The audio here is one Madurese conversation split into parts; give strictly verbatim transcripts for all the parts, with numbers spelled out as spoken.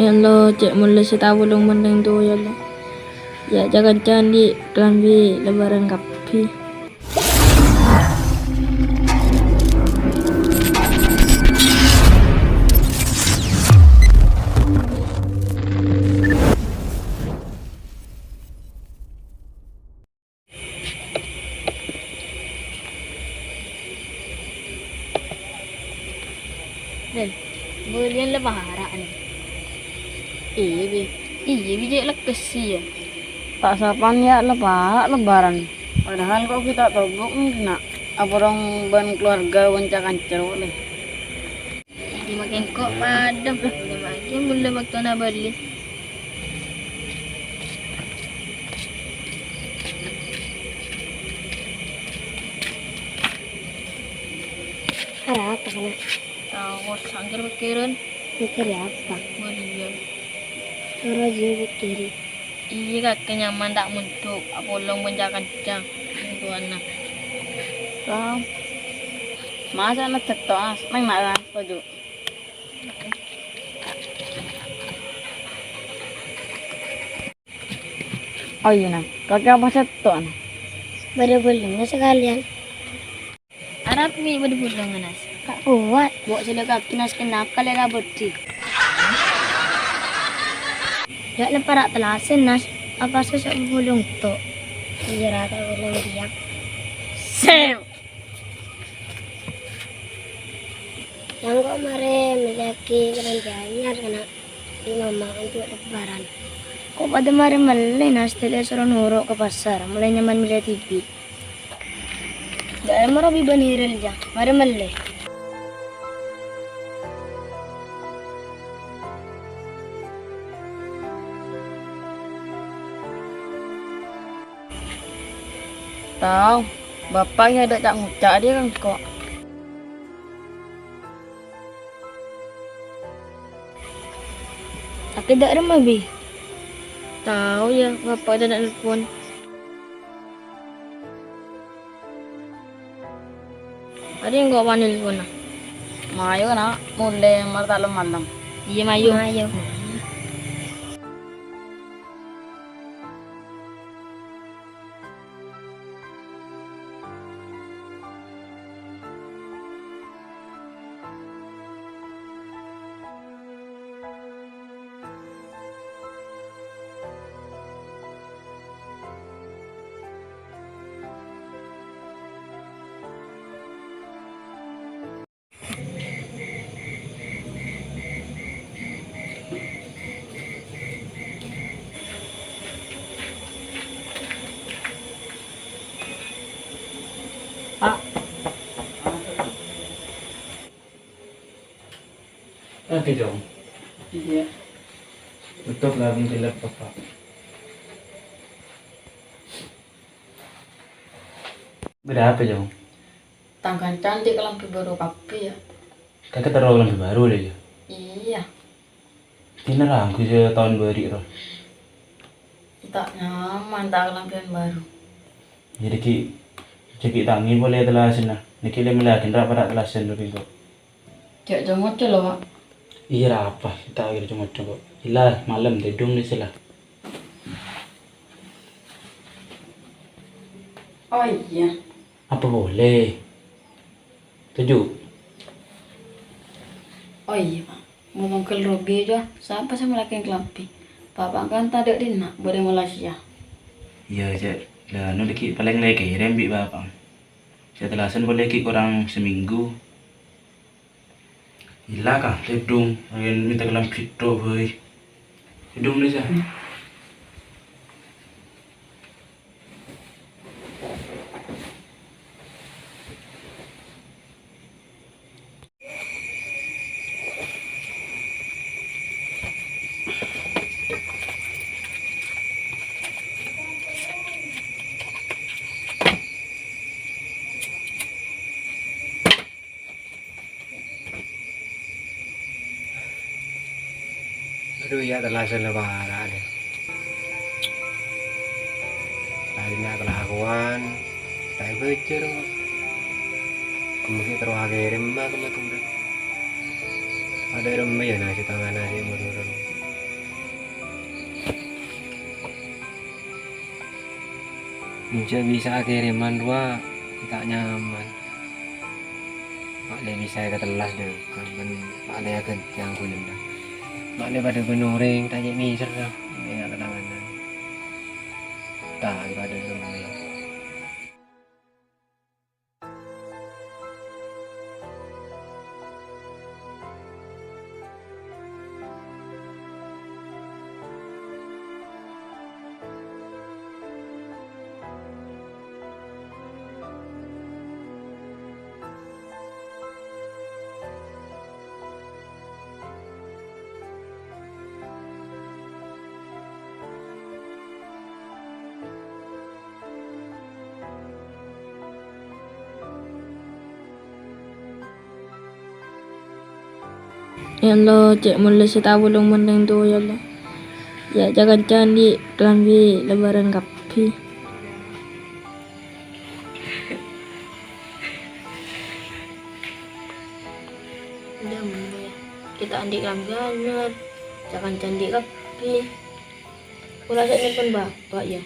Ya Allah, cè' molè sè tabulung mending tu, ya Allah. Ya, jhâ'-kanca andi' kalambhi lebaran kabbhi. Dèn, bâliyân la para', Nèng. Iyâ, Bi. Iyâ, Bi, cè' lekkes, iyâ. Ta' sapan, yâ, la para' lebaran. Padahal engko' ghi' ta' tobuk, Nèng, na'. Aporong bân kalowarga bân ca-kanca polè. Iyâ, makè engko' padâ, Bi. Iyâ, makè molè bâktona bâli. Arapa, Kana'? Tao, sanggel pikiran. Mikir apa? Bâliyân. Terus jhâ' pikiri. Iyâ, kakè nyaman ta' mondhuk, apolong bân ca-kanca. Tuanna. Tao. Masa' na' cetto', As? Main marah, pojhu'. Oh iyâ, Nèng. Kakè apa sètto', Nèng? Bâdâ bulungnga sakalèyan. Arapa mè' bâdâ bulungnga, Nas? Ta' kowat. Bo' sè la kakè, Nas, kenapa lè' ra bâdhi? Yâ, la para' tellasan, Nas. Apa sè bulung to? Iyâ, rata bulung rèya. Sèp! Engko' marè mellèyaghi kalambhi anyar, Kana'. Bi' mama antu' lebaran. Ko' padâ marè mellè, Nas, dâlâ soro noro' ka pasar, molaè nyaman mellè dhibi'. Dâ'emma rowa bi' bân Hiril, jhâ', marè mellè. Tao, Bapa' ghi' adâ' ca'-ngoca' dâri engko'. Kakè dâ' remma, Bi? Tao, yâ, Bapa' dâ' nelpon. Arèya engko' panelponna. Mayu, Na', molè mara ta' lem-malem. Iyâ, mayu. Mayu. Pa'. Oke, Jong. Iyâ. Tutup lagi di laptop, Pa'. Bâdâ apa, Jong? Tang kanca andi' kalambhi bâru kabbhi, yâ. Kakè terro kalambhi bâru, yâ? Iyâ. Dinna ragu sè taon bâri' rowa. Ta' nyaman, ta' kalambhiyân bâru. Iyâ, dhâggi', dhâggi' tangè polè tellasanna. Nèkè lè mellèyaghi ra para' tellasan rowa, Bingko. Jhâ' co-ngoco, lo, Pa'. Iyâ, ra apa, ta' kèra co-ngoco, kok. Ella, malem, tèdung dissa', la. Oh, iyâ. Apa polè? Toju'. Oh, iyâ, Pa'. Ngomong ka Robi, jâ, sapa sè mellèyaghi kalambhi? Bapa' kan tadâ' dinna', bâdâ è Malaysia. Iyâ, jâ. La, anu, dhâggi' palèng la èkèrèm bi' Bapa'. Sè tellasan polè ghi' korang samènggu. Ella, Ka, tèdung, aghân mènta kalambhi tok bhâi. Tèdung, Lisa. Adhu, iyâ, tellasan la para', dâ. Tadinna kalakowan, ta' èbâjâr, kok. Kemma ghi' terro akèrèm, ma, kemma turun. Adâ' remma, yâ, na, sè tangana sè kemma turun. Mon jhâ' bisa akèrèman rowa, ta' nyaman. Ma'lè bisa èkatellas, dâ, kapan ma'lè aghântèyang ghulinna. Ma'lè padâ bân orèng, ta' cè' mèsèr, dâ. Mènga' tatanganan. Ta' padâ sè mènga'. Ya Allah, cè' molè sè tabulung mennèng to, ya Allah. Ya, ca-kanca andi' kalambhi lebbhârân kabbhi. Kita andi' kalambhi anyar, ca-kanca andi' kabbhi. Kaulâ sè nelpon bapa', ya.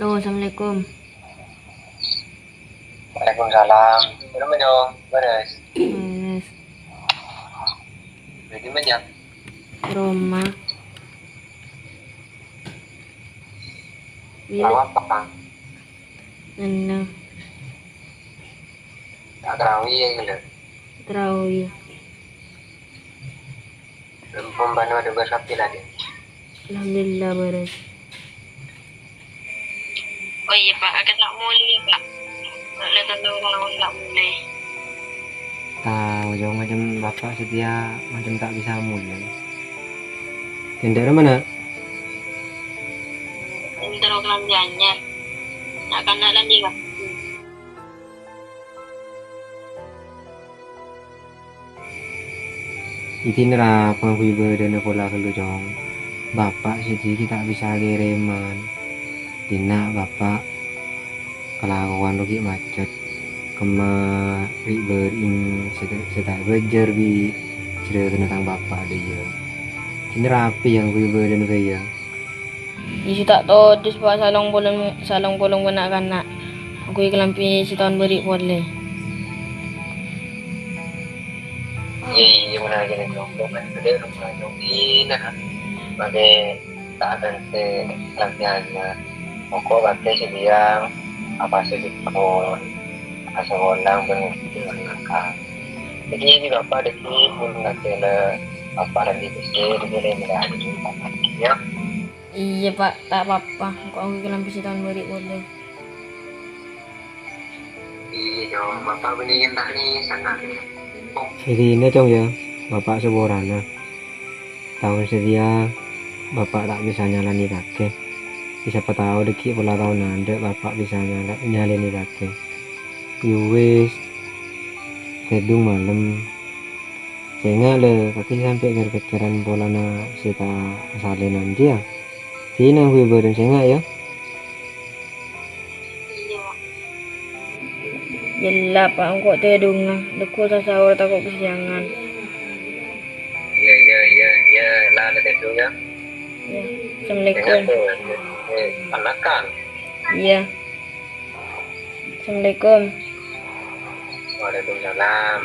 Halo, assalamualaikum. Waalaikumsalam. Bârâmma, Jong? Bârâs? Bârâs. Bâdâ dimma, Jong? Roma. Roma apa? Nana. Ta' tarawih, ya, gila. Tarawih. Ampon bâ'na bâdâ bârâs kabbhi la, Dek? Alhamdulillah, bârâs. Oh iyâ, Pak, kakè ta' molè, Pak. Bâ'na tello taon ta' molè. Tao, Jong, macem bapa' satèya macem ta' bisa molè. Ghânḍhârâ mana? Ghânḍhârâ kalambhi anyar. Na'-kana' la andi' kabbhi. Ḍinna ra pangangghuy bâdâna pola ghâllu, Cong. Bapa' sè ḍâggi' ta' bisa akèrèman. Ḍinna' Bapa' kalakowan rowa ghi' macet. Kemma ri'-bâri'na sè ta', sè ta' èbâjâr bi' jhârâghânna tang bapa' ḍâ iyâ. Ḍinna ra apa pangangghuy bâdâna bhâi, yâ? Isi ta' todus, Pak, salong polong, salong polong bân na'-kana'. Aku kalambhi sè taon bâri' polè. Iyâ, iyâ, manabi kènè' nyombong, kan gede rumah nyobina, kan. Pakai tak ada sè kalambhi anyar. Moko pakai sè biang, apa sè dipon, asa ngolang bân ngisi makan. Jadi, ini Bapa' ḍâggi' pun ngatela Bapa' lagi kecil, jadi mulai mulai hari ini, ya. Iyâ, Pak, ta' pa-apa. Engko' aku kalambhi sè taon bâri' polè. Iyâ, Cong. Bapa' bânnè èntar nè, sanna'. Ḍinna, Cong, yâ. Bapa' saporana. Taon satèya Bapa' ta' bisa nyalènè kakè. Sapa tao ḍâggi' pola taon anḍâ' Bapa' bisa nyala-, nyalènè kakè. Yâ wis, tèḍung malem. Sènga', lè, kakè sampè' kèr-pèkkèran polana sè ta' asalènan jiyâ. Ḍinna ghun bâreng sènga', yâ. Iyâ. Ella, Pak, engko' tèḍunga. Ḍâgghu' sasaor tako' kasiyangan. Iyâ, iyâ, iyâ, iyâ. Ella, la tèḍung, yâ. Iyâ. Assalamualaikum. Sènga', tuh. Eh, anakan. Iyâ. Assalamualaikum. Waalaikumsalam.